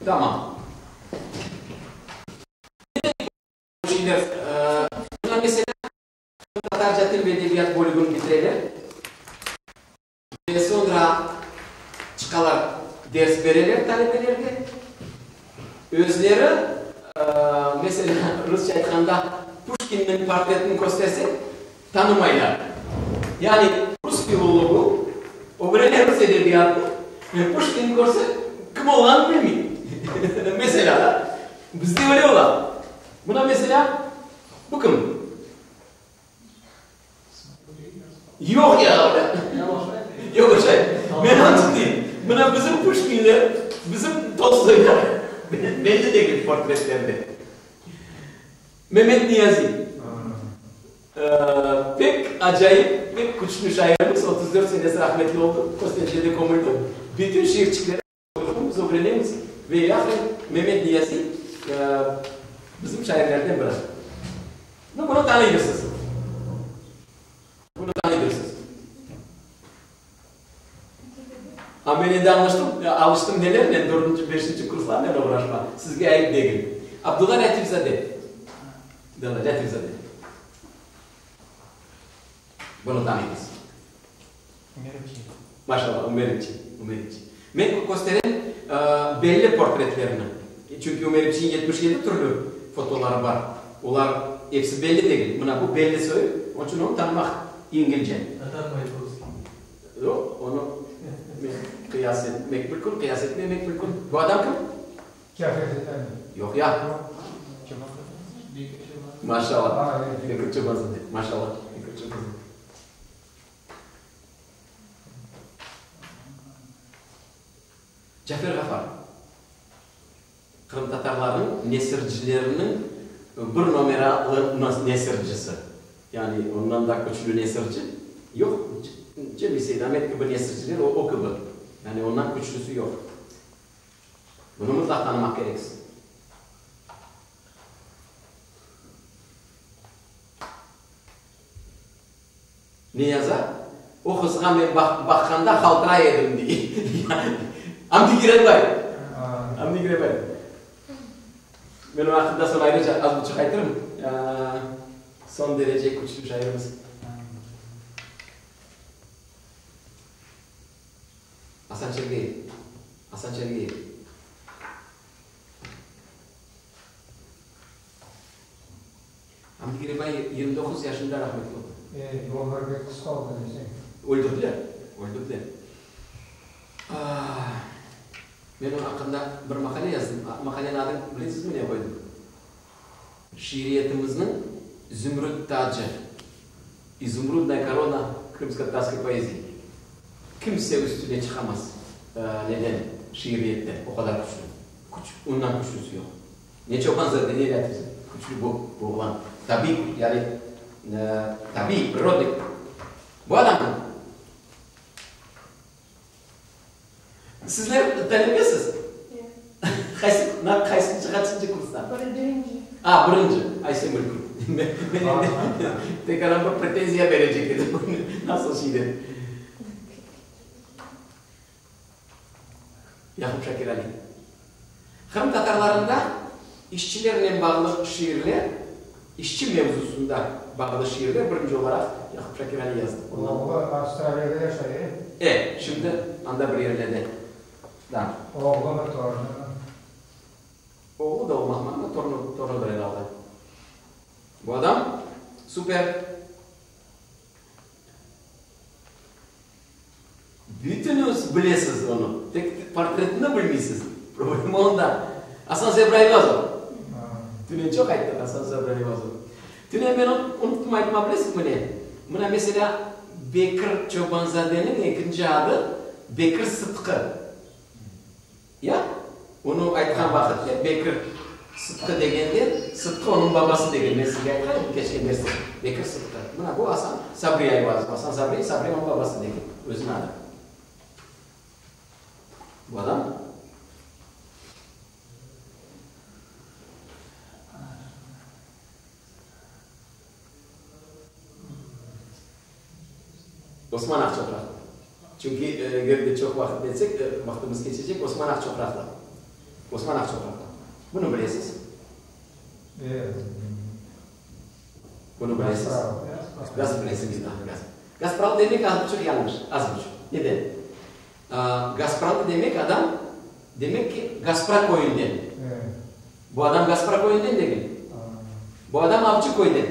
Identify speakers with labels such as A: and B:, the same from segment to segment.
A: Tamam. Şeyler, mına meselâ, Qırımtatarca til ve edebiyat bölügini bitireler ve soñra çıqalar, ders bereler talebelerge. Özleri, meselâ, rusça aytqanda, Puşkinniñ portretini köstersek, tanımaylar. Yani rus filologı ögrene rus edebiyatını ve Puşkinni körse, kim olğanını bilmey. Meselâ, da, bizde öyle ola. Mına, meselâ, bu kim? Yoq ya, yoq şay. Men onıñ içün deyim, mına bizim Puşkinler, bizim Tolstoylar belli degil portretlerde. Memet Niyaziy. Pek acayip, pek küçlü şairimiz, 34 senesi rahmetli oldı, Köstencede kömüldi. Bütün şiirçikleri oqumız, ögrenemiz ve ilâhre Memet Niyaziy bizim şairlerden biri. Bunı tanıydırsız. Bunı tanıydırsız. A men endi añlaştım, alıştım nelernen, dördünci, beşinci kurslarnen oğraşma, sizge ayıp degil. Abdulla Lâtifzade. Abdulla Lâtifzade. Bunı tanıymız.
B: Ümer Emçi.
A: Maşallah, Ümer Emçi, Ümer Emçi. Men kösterem belli portretlerini. Çünki Ümer Emçiniñ 77 türlü fotoları bar. Olar episi belli degil. Mına bu belli soyu, onıñ içün onı tanımaq yengilce.
B: Tatar Maykovskiy.
A: Yoq, onı men qıyas etmek mümkün, qıyas etmemek mümkün. Bu adam kim?
C: Cafer Seytaliyev.
A: Yoq ya.
B: Bekir Çobanzade.
A: Maşallah. Bekir Çobanzade. Maşallah. Bekir Çobanzade. Cafer Ğafar. Qırımtatarlarnıñ nesircileriniñ bir nomeralı nesircisi, yani ondan da küçlü nesirci yoq, Cemil Seydamet kibi nesirciler o, o kibi, yani ondan küçlüsi yoq. Bunı mıtlaq tanımaq kereksiz. Ne yaza? O qızğa men baqqanda qaltıray edim, dey. Amdi Gireybay. Amdi Gireybay. Men onıñ aqqında soñ ayrıca az buçuq aytırım. Soñ derece küçlü şairimiz. Asan Çergeyev. Asan Çergeyev. Amdi Gireybay 29 yaşında rahmetli oldı.
C: E, ömür pek qısqa oldı deseñ.
A: Öldürdiler, öldürdiler. Men onıñ aqqında bir maqale yazdım. Maqaleniñ adını bilesizmi ne qoydım? Şiiriyetimizniñ zümrüt tacı, İzumrudnaya korona krımskotatarskoy poezii. Kimse üstüne çıqamaz neden, şiiriyette o qadar küçlü. Küç, ondan küçlüsi yoq. Ne Çobanzade, ne Lâtifzade. Küçlü bu, bu oğlan. Tabiiy, yani, tabiiy, prirodnıy. Bu adam kim? Sizler talebesiz?
D: Evet.
A: Qaysı, qaysıncı, qaçıncı kurstan?
D: Birinci.
A: A, birinci. Ayse mülküm. Men endi tekaran bir pretenziya berecek edim. Nasıl şeyden? Yaqub Şakir-Ali. Qırımtatarlarında işçilernen bağlı şiirler, işçi mevzusında bağlı şiirler birinci olaraq Yaqub Şakir-Ali yazdı.
C: Oğlu Avstraliyada yaşay, e?
A: E, şimdi anda bir yerlerde. Da.
C: Oğlumı, torunımı?
A: Oğlu da olmaq mümkün, torunu, torunudır er alda. Bu adam super. Bütüñiz bilesiz onı, tek portretini bilmeysiz. Problema onda. Asan Sabri Ayvazov. Tüne çoq ayttıq Asan Sabri Ayvazov. Tüne men unuttım aytma, bilesizmi ne? Mına, meselâ, Bekir Çobanzadeniñ ekinci adı Bekir Sıtqı. Ya? Onı aytqan vaqıtte Bekir Sıtqı degende, Sıtqı onıñ babası degen. Men sizge aytqan edim keçken derste, Bekir Sıtqı. Mına bu Asan Sabri Ayvazov. Asan Sabri, Sabri onıñ babası degen, özüniñ adı. Bu adam. Osman Aqçoqraqlı. Çünki eger de çoq vaqıt etsek, vaqtımız keçecek. Osman Aqçoqraqlı. Osman Aqsoqaqta. Bunı bilesiz? Bunı bilesiz? Gaz bilesiñiz, da, gaz. Gaspralı demek az buçuq yañlış, az buçuq. Neden? Gaspralı demek adam, demek ki, Gaspra köyünden. Bu adam Gaspra köyünden degil. Bu adam Avcı köyden.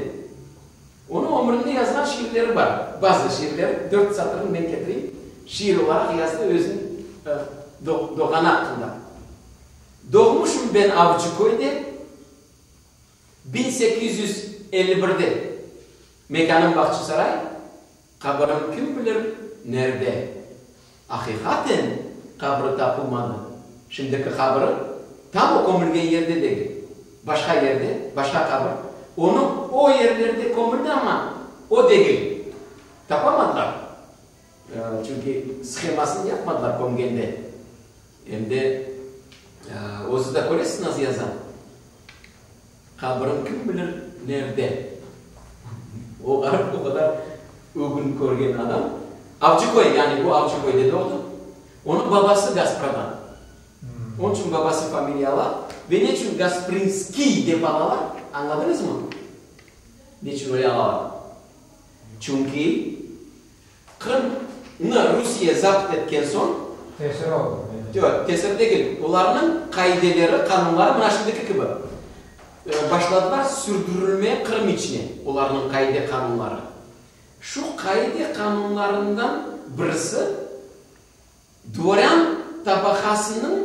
A: Onıñ ömründe yazğan şiirleri bar. Bazı şiirleri, dört satırını men ketireyim, şiir olaraq yazdı özüniñ doğğanı aqqında. Doğmuşım ben Avcıköyde, 1851-de. Mekânım Bağçasaray, qabırım kim bilir nerde. Aqiqaten, qabri tapılmadı. Şimdiki qabri tam o kömülgen yerde degil. Başqa yerde, başqa qabir. Onı o yerlerde kömüldi amma, o degil. Tapamadılar. Çünki shemasını yapmadılar kömgende. Em de özü de köresiz nasıl yaza. Qabırım kim bilir nerde. O ğarip o qadar ögün körgen adam. Avcıköy, yani bu Avcıköyde doğdı. Onıñ babası Gaspradan. Onıñ içün babası familiya ala. Ve ne içün Gasprinskiy dep alalar, añladıñızmı? Ne içün öyle alalar? Çünki Qırımnı Rusiye zapt etken soñ.
C: Tesir oldı.
A: Yoq, tesir degil. Olarnıñ qaideleri, qanunları mına şimdiki kibi. Başladılar sürdürilmeye Qırım içine olarnıñ qaide-qanunları. Şu qaide-qanunlarından birisi dvorân tabaqasınıñ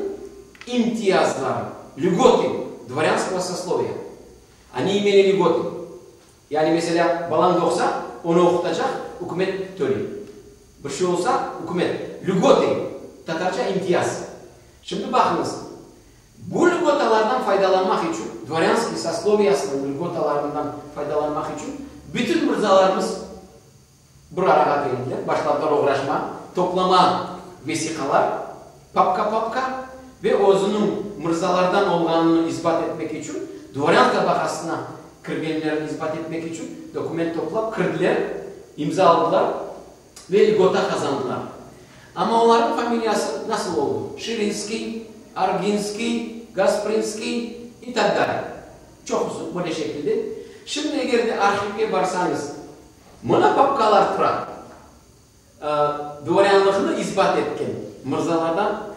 A: imtiyazları, lügotı dvorânskogo sosloviya. Oni imeli lügotı. Yani, meselâ, balañ doğsa, onı oqutacaq, ükümet töley. Bir şey olsa, ükümet. Lügotı, tatarca imtiyaz. Şimdi baqıñız, bu lügotalardan faydalanmaq içün, dvorânskiy sosloviyasınıñ lügotalarından faydalanmaq içün bütün mırzalarımız bir arağa keldiler, başladılar oğraşma, toplama vesiqalar, papka-papka, ve özüniñ mırzalardan olğanını isbat etmek içün, dvorân tabaqasına kirgenlerini isbat etmek içün dokument toplap kirdiler, imza aldılar ve lgota qazandılar. Amma olarnıñ familiyası nasıl oldı? Şirinskiy, Arginskiy, Gasprinskiy i tak dalye. Çoqusı böyle şekilde. Şimdi eger de arhivge barsañız, mına papkalar tura. Dvorânlıqnı isbat etken, mırzalardan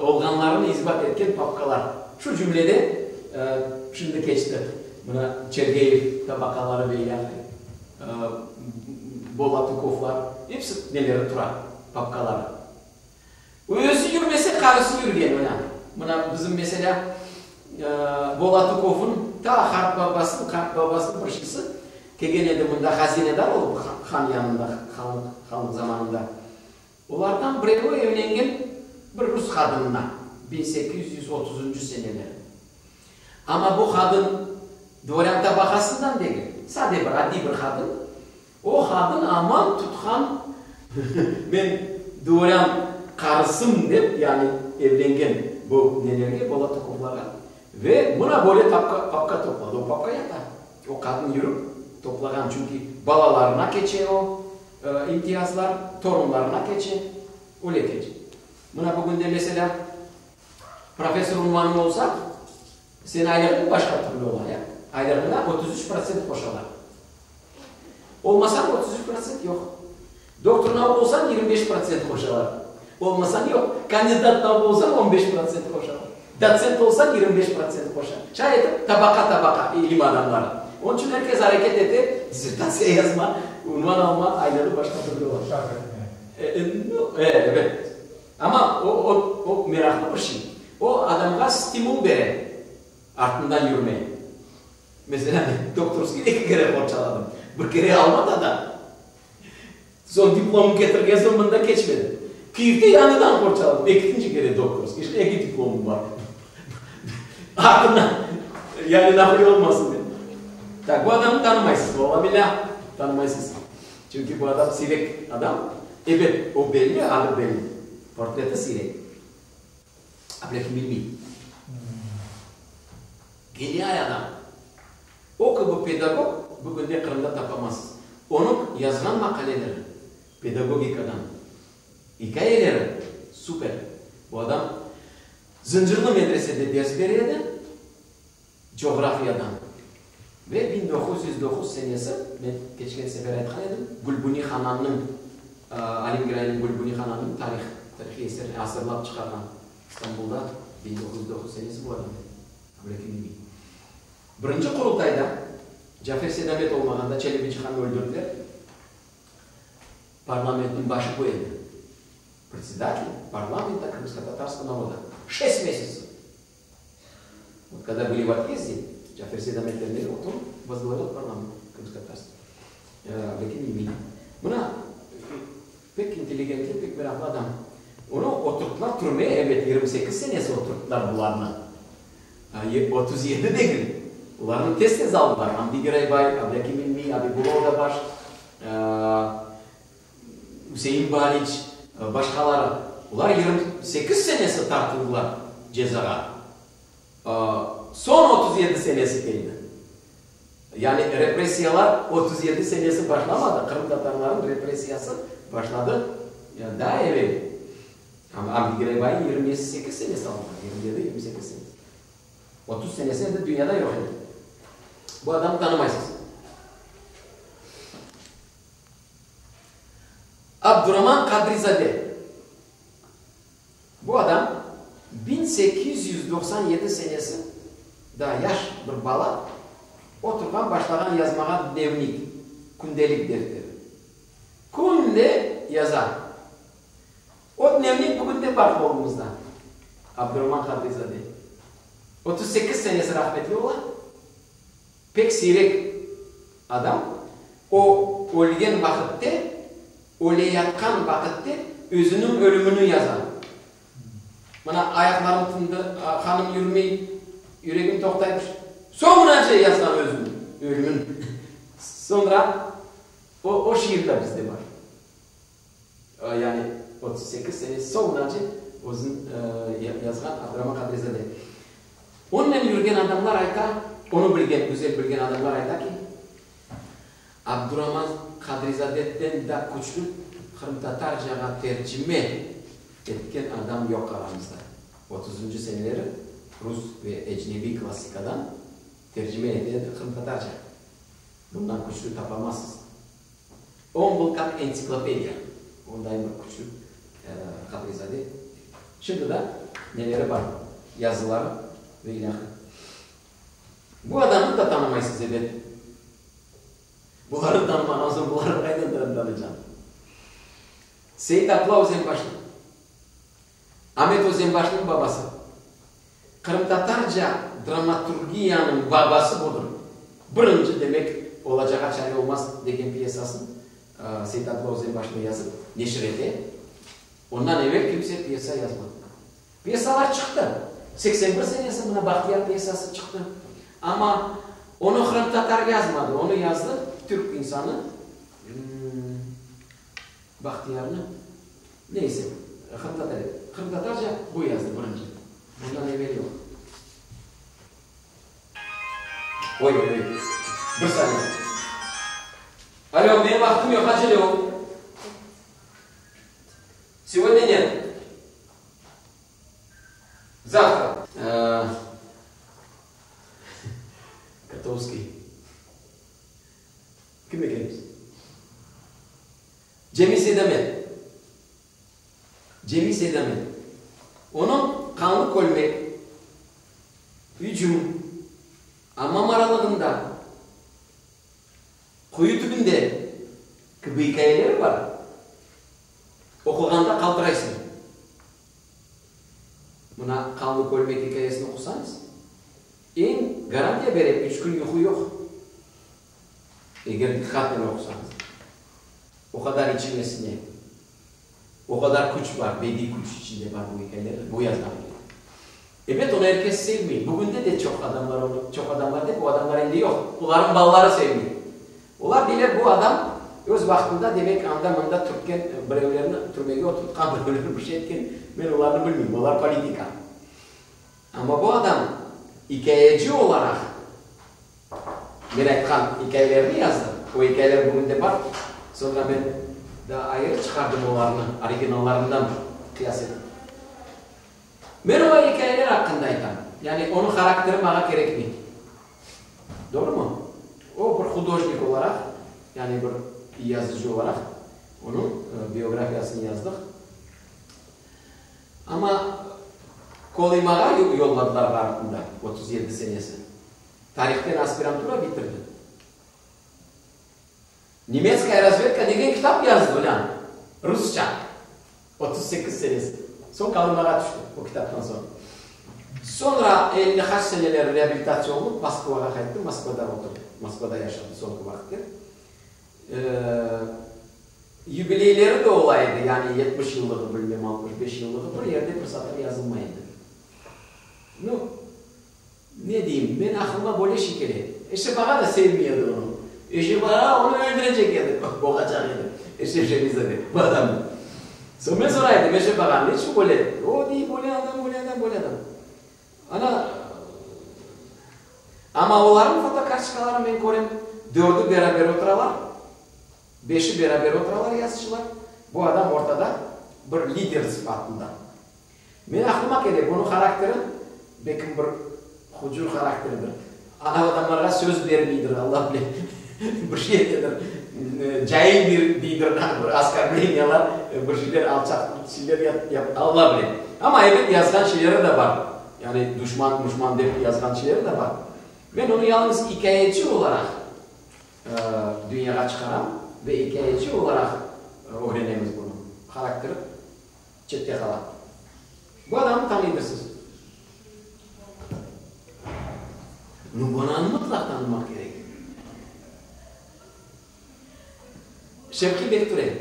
A: olğanlarını isbat etken papkalar. Şu cümlede, şimdi keçti, mına Çergeyev tabaqaları ve ilâhre, Bolatukovlar, episi neleri tura, papkaları. Özü yürmese, qarısı yürgen, mına. Mına bizim, meselâ, Bolatukovnıñ ta qartbabasınıñ qartbabasınıñ bir şeysi kelgen edi mında hazinedar olıp han yanında, hanlıq, hanlıq zamanında. Olardan birevi evlengen bir rus qadınına, 1830-ncı seneleri. Amma bu qadın dvorân tabaqasından degil, sade bir, adiy bir qadın. O qadın aman tutqan, men dvorân qarısım dep, yani evlengen bu nelerge, Bolatukovlarğa, ve mına böyle tapka, papka topladı. O papka yata. O qadın yürip toplağan, çünki balalarına keçe o imtiyazlar, torunlarına keçe, öyle keçe. Mına bugün de, meselâ, professor unvanıñ olsa, seniñ aylığıñ başqa türlü ola, ya? Aylığıña 33% qoşalar. Olmasañ 33% yoq. Doktor nauk olsañ 25% qoşalar. Olmasañ yoq. Kandidat nauk olsañ 15% qoşalar. Dotsent olsañ 25% qoşa. Şay etip tabaqa-tabaqa ilim adamları. Onıñ içün er kes areket ete, dissertatsiya yazma, unvan alma, aylığı başqa türlü ola.
C: Şarf etme.
A: Evet. Amma o, o, o meraqlı bir şey. O adamğa stimul bere artından yürmeye. Meselâ, men doktorskiy eki kere qorçaladım. Bir kere Almatada, soñ diplomımı ketirgen soñ mında keçmedi. Kyivde yañıdan qorçaladım, ekinci kere doktorskiy. İşte eki diplomım bar. Artına, yani naqliy olmasın dep. Tak, bu adamnı tanımaysız, valla billâ, tanımaysız. Çünki bu adam siyrek adam. Ebet, o belli, adı belli. Portreti siyrek. Ablâkim bilmey. Genial adam. O kibi pedagog bugünde Qırımda tapamazsız. Onıñ yazğan maqaleleri, pedagogikadan ikâyeleri super. Bu adam. Zıncırlı medresede ders bere edi, coğrafiyadan. Ve 1909 senesi, men keçken sefer aytqan edim, Gülbuni Hanannıñ, Alim Girayniñ Gülbuni Hanannıñ tarih, tarihiy eserini azırlap çıqarğan İstanbulda 1909 senesi bu adam edi, Ablâkim İlmiy. Birinci Qurultayda Cafer Seydamet olmağanda Çelebi Cihan'nı öldürdiler. Parlamentniñ başı bu edi. Predsedatel parlamenta krımskotatarskogo naroda. Şest mesяцев. Vot kogda byli v otъezde, Cafer Seydamet kelmedi, vot on vozglavil parlament krımskotatarskiy. Ablâkim İlmiy. Mına, pek intelligentli, pek meraqlı adam. Onı oturttılar türmeye, ebet, 28 senesi oturttılar bularnı. 37 degil. Olarnı tez-tez aldılar. Amdi Giraybay, Ablâkim İlmiy, Abibulla Odabaş, Üsein Baliç, başqaları. Olar 28 senesi tartıldılar cezağa. Soñ 37 senesi keldi. Yani repressiyalar 37 senesi başlamadı, qırımtatarlarnıñ repressiyası başladı daa evel. Amma Amdi Giraybaynı 28 senesi aldılar, 27, 28 senesi. 30 senesi endi dünyada yoq edi. Bu adamnı tanımaysız. Abduraman Qadrizade. Bu adam 1897 senesi, daa yaş bir bala, oturğan, başlağan yazmağa dnevnik, kündelik defteri. Künde yaza. O dnevnik bugün de bar qolumızda. Abduraman Qadrizade. 38 senesi rahmetli ola. Pek siyrek adam. O, ölgen vaqıtte, öleyatqan vaqıtte özüniñ ölümini yaza. Mına, ayaqlarım tındı, qanım yürmey, yüregim toqtay. Soñunace yazğan özüniñ ölümin. Soñra o, o şiir de bizde bar. Yani 38 sene soñunace özün yazğan Abduraman Qadrizade. Onnen yürgen adamlar ayta, onı bilgen, güzel bilgen adamlar ayta ki, Abduraman Qadrizadeden da küçlü qırımtatarcağa tercime etken adam yoq aramızda. Otuzıncı seneleri rus ve ecnebiy klassikadan tercime ete edi qırımtatarca. Bundan küçlü tapamazsız. On byl kak entsiklopediya. Ondayın bir küçlü Qadrizade. Şimdi da neleri bar, yazıları ve ilâhre. Bu adamnı da tanımaysız, ebet. Bularnı tanımağan soñ, bularnı qaydan tanıycam? Seit Abla Özenbaşlı. Amet Özenbaşnıñ babası. Qırımtatarca dramaturgiyanıñ babası budır. Birinci, demek, Olacağa çare olmaz degen pyesasını Seit Abla Özenbaşlı yazıp, neşir ete. Ondan evel kimse pyesa yazmadı. Pyesalar çıqtı. 81 senesi mına Bahtiyar pyesası çıqtı. Amma onı qırımtatar yazmadı, onı yazdı türk insanı, Bahtiyarnı, neyse, qırımtatar edi. Qırımtatarca bu yazdı birinci. Bundan evel yoq. Oy, oy, oy. Bir saniye. Alo, menim vaqtım yoq, acele ol. Segodnâ net. Zavtra. Kotovskiy. Kim ekenmiz? Cemil Seydamet. Cemil Seydamet. Onıñ Qanlı kölmek, Ücüm, Ammam aralığında, Quyu tübünde kibi ikâyeleri bar. Oquğanda qaltıraysıñ. Mına Qanlı kölmek ikâyesini oqusañız, eñ garantiya berem, üç kün yuqu yoq. Eger diqqatnen oqusañız. O qadar içime siñe. O qadar küç bar, bediy küç içinde bar bu ikâyeler, bu yazğan ikâye. Ebet, onı er kes sevmey. Bugünde de çoq adamlar onı, çoq adamlar dep, o adamlar endi yoq, olarnıñ balaları sevmey. Olar deyler, bu adam öz vaqtında, demek, anda-mında türtken, birevlerni türmege oturtqan, birevlerni bir şey etken, men olarnı bilmeyim, olar politika. Amma bu adam ikâyeci olaraq men aytqan ikâyelerni yazdı. O ikâyeler bugün de bar. Soñra men daa ayırı çıqardım olarnı, originallarından qıyas etip. Men oña ikâyeler aqqında aytam. Yani onıñ harakteri maña kerekmey. Doğrumı? O, bir hudojnik olaraq, yani bir yazıcı olaraq onıñ biografiyasını yazdıq. Amma Kolımağa yolladılar ğarpında, 37 senesi. Tarihten aspirantura bitirdi. Nemetskaya razvedka degen kitap yazdı, ulân, rusça, 38 senesi. Soñ Kolımağa tüşti o kitaptan soñ. Soñra elli qaç seneler reabilitatsiya olup, Moskvağa qayttı, Moskvada oturdı, Moskvada yaşadı soñki vaqıtte. Yubileyleri de ola edi, yani 70 yıllığı, bilmem, 65 yıllığı, bir yerde bir satır yazılmay edi. Nu, ne deyim, men aqlıma böyle şey kele. Eşref ağa da sevmey edi onı. Eşref ağa onı öldürecek edi, boğacaq edi, Eşref Şemizade, bu adamnı. Soñ men soray edim, Eşref ağa, neçün böyle? O, dey, böyle adam, böyle adam, böyle adam. Ana, amma olarnıñ fotokartoçkalarını men körem, dördü beraber oturalar, beşi beraber oturalar yazıcılar, bu adam ortada bir lider sıfatında. Men aqlıma kele, bunıñ harakteri, belkim bir hucur harakteridir, anav adamlarğa söz bermeydir, Alla bile, bir şey etedir, cail deydir, bir oskorbleniyalar, bir şeyler, alçaq şeyler yap, Alla bile. Amma ebet yazğan şeyleri de bar, yani duşman, muşman dep yazğan şeyleri de bar. Men onı yalıñız ikâyeci olaraq dünyağa çıqaram ve ikâyeci olaraq ögrenemiz bunı, harakteri. Çette qala. Bu adamnı tanıydırsız. Nu, bunanı mıtlaq tanımaq kerek. Şevqiy Bekture.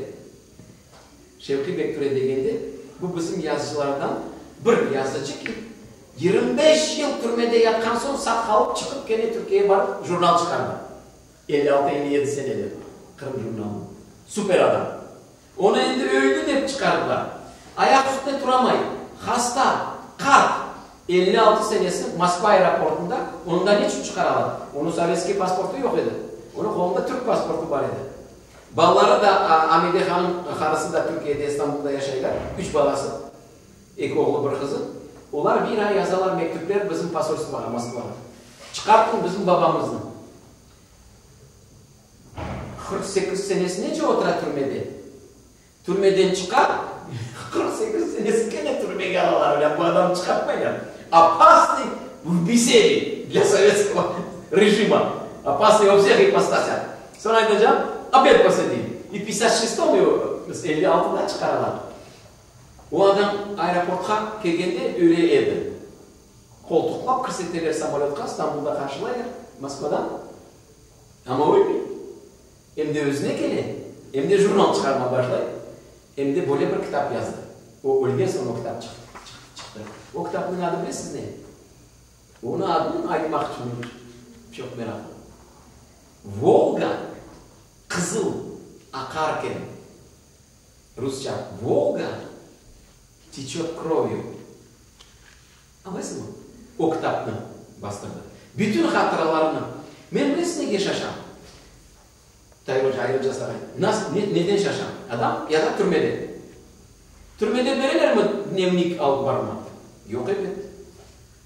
A: Şevqiy Bekture degende, bu bizim yazıcılardan bir yazıcı ki, 25 yıl türmede yatqan soñ sağ qalıp çıqıp kene Türkiyege barıp jurnal çıqardı. 56, 57 senede Qırım jurnalını. Super adam. Onı endi öldi dep çıqardılar. Ayaq üstünde turamay, hasta, qart, 56 senesi Moskva aeroportında onı da neçün çıqaralar? Onıñ sovetskiy pasportı yoq edi. Onıñ qolunda türk pasportı bar edi. Balaları da, Amide hanım qarısı da Türkiyede, İstanbulda yaşaylar, üç balası, eki oğlu, bir qızı. Olar bir ay yazalar mektüpler bizim posolstvoğa, Moskvağa. Çıqartıñ bizim babamıznı. 48 senesi nece otura türmede? Türmeden çıqa, 48 senesi kene türmege alalar, ulâ bu adamnı çıqartmaylar. Opasnıy v besedi dlâ sovetskogo rejima, opasnıy vo vseh ipostasâh. Soñ aytacam, opât posadili. I pятьдесят şestom ego 56-da çıqaralar. O adam aeroportqa kelgende öle edi. Qoltuqlap kirseteler samolötqa, İstanbulda qarşılaylar, Moskvadan. Amma ölmey. Em de özüne kele, em de jurnal çıqarmağa başlay, em de böyle bir kitap yazdı. O ölgen soñ o kitap çıqtı. O kitapnıñ adı bilesiz ne? Onıñ adını aytmaq içün çoq meraqlı. Volga qızıl aqarken, rusça Volga teçet krovyu. Añlaysıñmı? O kitapnı bastırdı. Bütün hatıralarını. Men bilesiz nege şaşam? Tair oca, ayrıca saña ayt. Nas, ne, neden şaşam? Adam yata türmede. Türmede berelermi dnevnik alıp barma? Yoq elbet.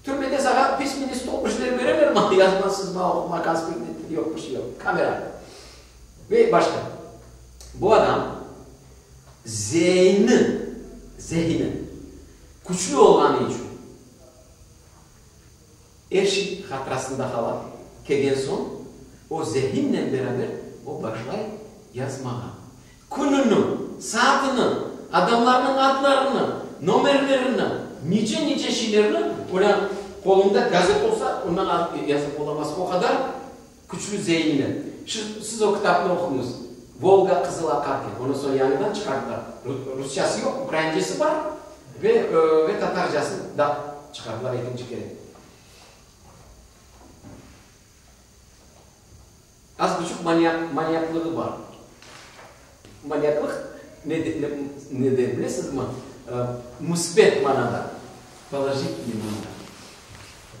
A: Türmede saña pismenniy stol bir şeyler berelermi? Yazma, sızma, oquma, konspekt, yoq, bir şey yoq. Kamera. Ve başqa. Bu adam zeini, zehni küçlü olğanı içün er şey hatırasında qala. Kelgen soñ o zehinnen beraber o başlay yazmağa. Kününi, saatini, adamlarnıñ adlarını, nomerlerini, nice-nice şeylerni öyle qolunda gazet olsa, ondan yazıp olamaz. O qadar Küçlü zeinli. Siz o kitapnı oquñız. Volga qızıl aqarken. Onı soñ yañıdan çıqardılar. Rusçası yoq, ukraincesi bar ve ve tatarcasını da çıqardılar ekinci kere. Az buçuq maniak, maniaklığı bar. Maniaklıq ne, ne de bilesizmi? Müsbet manada, polojitelnıy manada.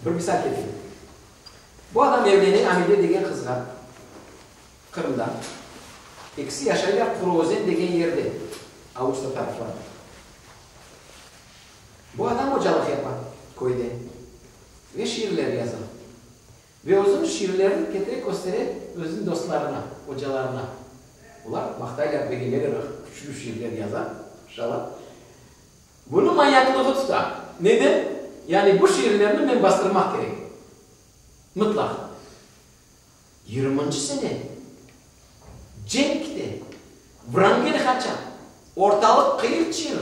A: Bir misal ketireyim. Bu adam evlene Amide degen qızğa, Qırımda. Ekisi yaşaylar Quruözen degen yerde, Aluşta taraflarda. Bu adam ocalıq yapa. Köyde. Ve şiirler yaza. Ve özüniñ şiirlerini ketire köstere özüniñ dostlarına, ocalarına. Olar maqtaylar, begeneler, küçlü şiirler yaza, şala. Bunı manyaklığı tuta. Neden? Yani bu şiirlerni men bastırmaq kerek. Mıtlaq. Yirminci sene cenk kite, Vrangel qaça, ortalıq qıyır-çıyır.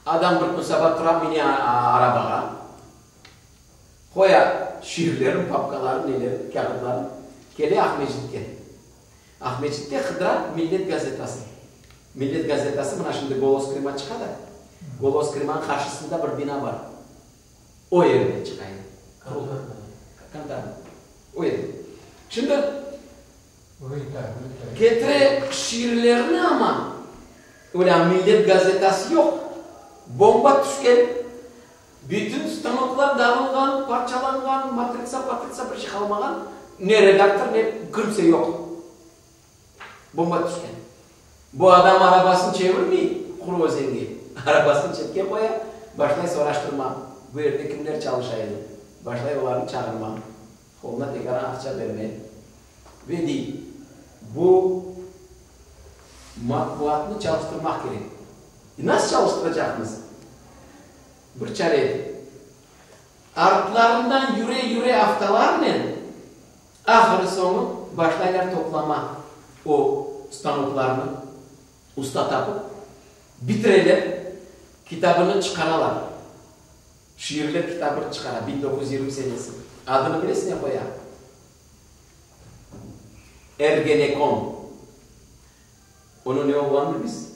A: Adam bir kün saba tura, mine arabağa, qoya şiirlerin, papkaların, nelerin, kâğıtların, kele Aqmescitke. Aqmescitte qıdıra Millet gazetasını. Millet gazetası mına şimdi Golos Krıma çıqa da, Golos Krımanıñ qarşısında bir bina bar. O yerde çıqa edi. Kontorda. O yerde. Şimdi ketire şiirlerini amma, öyle Millet gazetası yoq. Bomba tüşken, bütün stanoklar dağılğan, parçalanğan, matritsa, patritsa bir şey qalmağan, ne redaktor, ne kimse yoq. Bomba tüşken. Bu adam arabasını çevirmey Quru özenge, arabasını çetke qoya, başlay soraştırma, bu yerde kimler çalışa edi, başlay olarnı çağırma, qoluna tekaran aqça berme ve dey, bu matbuatnı çalıştırmaq kerek. E, nasıl çalıştıracaqmız? Bir çare, artlarından yüre-yüre aftalarnen Ahırı soñu başlaylar toplama o stanoklarnı, usta tapıp, bitireler, kitabını çıqaralar. Şiirler kitabı çıqara, 1920 senesi. Adını bilesiz ne qoya? Ergenekon. Onıñ ne olğanını bilmeysiz.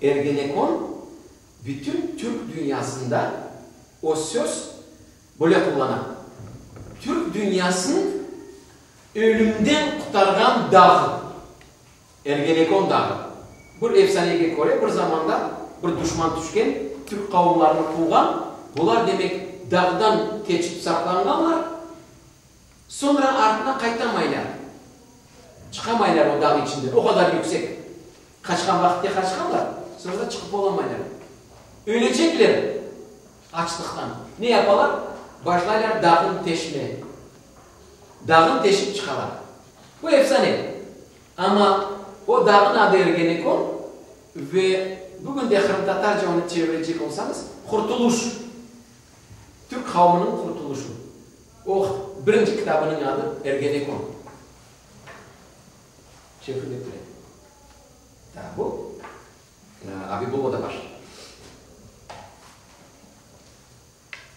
A: Ergenekon bütün türk dünyasında o söz Böyle qullana, Türk dünyasın ölümden qutarğan dağ, Ergenekon dağı. Bir efsanege köre, bir zamanda bir duşman tüşken, türk qavumlarını quvğan, bular, demek, dağdan keçip saqlanğanlar, soñra artına qaytamaylar, çıqamaylar o dağ içinden, o qadar yüksek. Qaçqan vaqıtte qaçqanlar, soñra da çıqıp olamaylar. Ölecekler açlıqtan. Ne yapalar? Başlaylar dağın teşme. Dağın teşip çıqalar. Bu efsane. Amma o dağın adı Ergenekon ve bugün de qırımtatarca onı çevirecek olsañız, Qurtuluş. Türk qavmınıñ qurtuluşı. O birinci kitabınıñ adı Ergenekon. Şevqi Bekturev. Bu Abibulla Odabaş.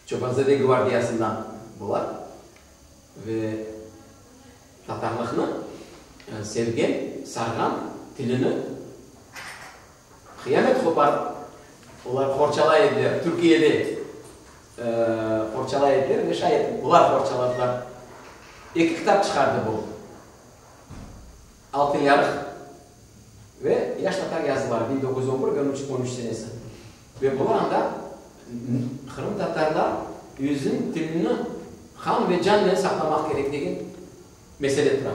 A: Çobanzade gvardiyasından bola ve tatarlıqnı sevgen, sarğan, tilini qıyamet qoparıp olar qorçalay ediler, Türkiyede qorçalay ediler ve şayet olar qorçaladılar. Eki kitap çıqardı bu. Altın yarıq ve Yaş tatar yazıları, 1911 ve 13 senesi. Ve bular anda qırımtatarlar özüniñ tilini qan ve cannen saqlamaq kerek degen mesele tura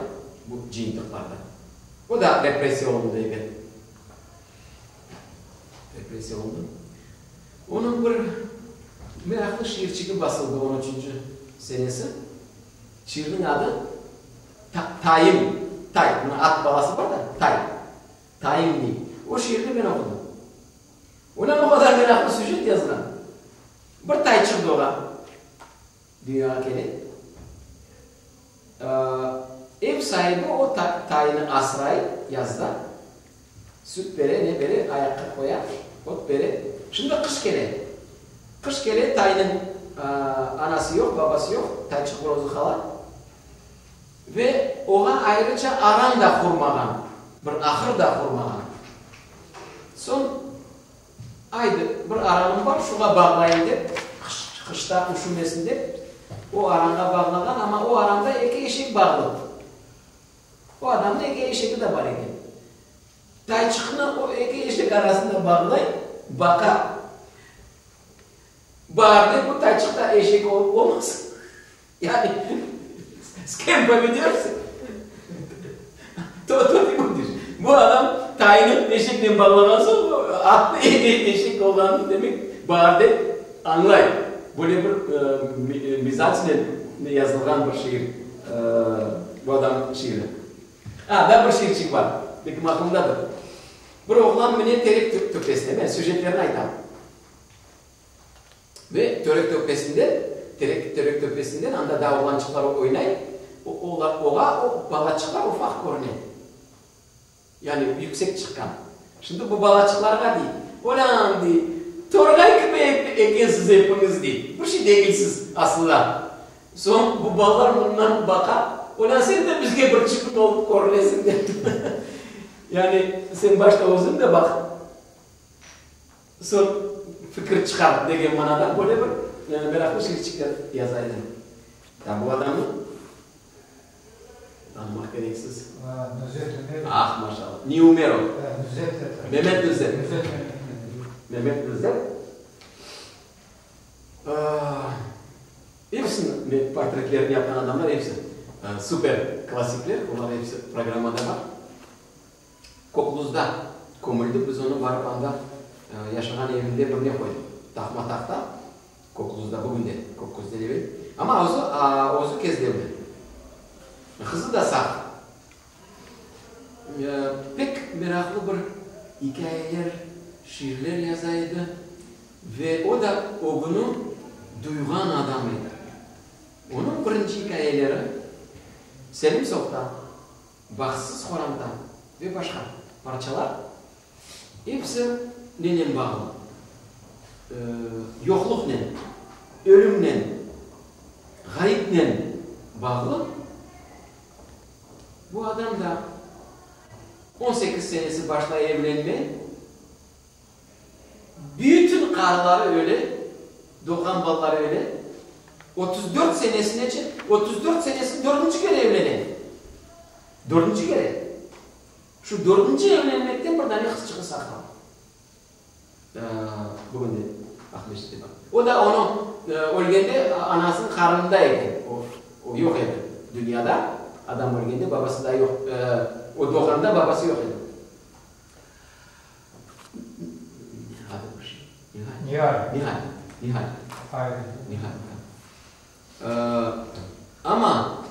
A: bu cıyıntıqlarda. O da repressiya olundı, ebet. Repressiya olundı. Onıñ bir meraqlı şiirçigi basıldı on üçünci senesi. Şiirniñ adı Tayım, tay, mına at balası bar da, tay, Tayım dey. O şiirni men oqudım. Ondan o qadar meraqlı süjet yazğan. Bir tayçıq doğa, dünyağa kele. Ev saibi o taynı asray yazda. Süt bere, ne bere, ayaqqa qoya, ot bere. Şimdi qış kele. Qış kele, taynıñ anası yoq, babası yoq, tayçıq bir özü qala. Ve oña ayrıca aran da qurmağan, bir ahır da qurmağan. Soñ, aydı, bir aranım bar, şuña bağlayım dep, qış, qışta üşümesin dep, o aranğa bağlağan, amma o aranda eki eşek bağlı. O adamnıñ eki eşegi de bar eken. Tayçıqnı o eki eşek arasında bağlay, baqa. Baarde bu tayçıq da eşek olıp olmasın. Yani, s kem povedöşsâ, to tot i budeş. Bu adam taynı eşeknen bağlağan soñ, atnı eşek olğanını, demek, baarde. añlay, böyle bir mizacnen yazılğan bir şiir, bu adam şiiri. A, daa bir şiirçik bar, belkim aqlıñdadır. Bir oğlan mine terek töpesine, men süjetlerini aytam. Ve terek töpesinden, terek, terek töpesinden anda daa oğlançıqlar oynay, olar, oğa o balaçıqlar ufaq körüne. Yani yüksek çıqqan. Şimdi bu balaçıqlarğa dey, Olân, dey, torğay kibi ekensiz epiñiz, dey, bir şey degilsiz aslıda. Soñ bu balalar bundan baqa, Olân, sen de bizge bir çipit olıp körünesiñ, dep. Yani sen başta özüñ de baq, soñ fikir çıqar, degen manada böyle bir meraqlı şiirçikler yaza edi. Ya bu adamnı. Tanımaq kereksiz.
C: Nuzet Ümerov.
A: Ah, maşallah. Ne Ümerov?
C: Nuzet dedi.
A: Memet Nuzet.
C: Nuzet Memet.
A: Memet Nuzet. Episiniñ portretlerini yapqan adamlar episi super klassikler, olar episi programmada bar. Kokluzda kömüldi, biz onı barıp anda yaşağan evinde birine qoydıq, taqma tahta. Kokluzda, bugün de Kokközden evel. Amma özü, özü Kezlevli. Qızı da sağ. Pek meraqlı bir ikâyeler, şiirler yaza edi ve o da ögüni duyğan adam edi. Onıñ birinci ikâyeleri Selim soqta, Bahtsız qoranta ve başqa parçalar episi nenen bağlı? Yoqluqnen, ölümnen, ğayıpnen bağlı. Bu adam da 18 senesi başlay evlenme, bütün qarıları öle, doğğan balaları öle, 34 senesinece, 34 senesi dördünci kere evlene. Dördünci kere. Şu dördünci evlenmekten bir dane qızçığı sağ qala. Bugün de Aqmescitte bar. O da onıñ ölgende anasınıñ qarnında eken. O, o yoq edi dünyada. Adam ölgende babası da yoq, o doğğanda babası yoq edi. Adı bir şey.
C: Nihal.
A: Nihal. Nihal. Nihal. Amma.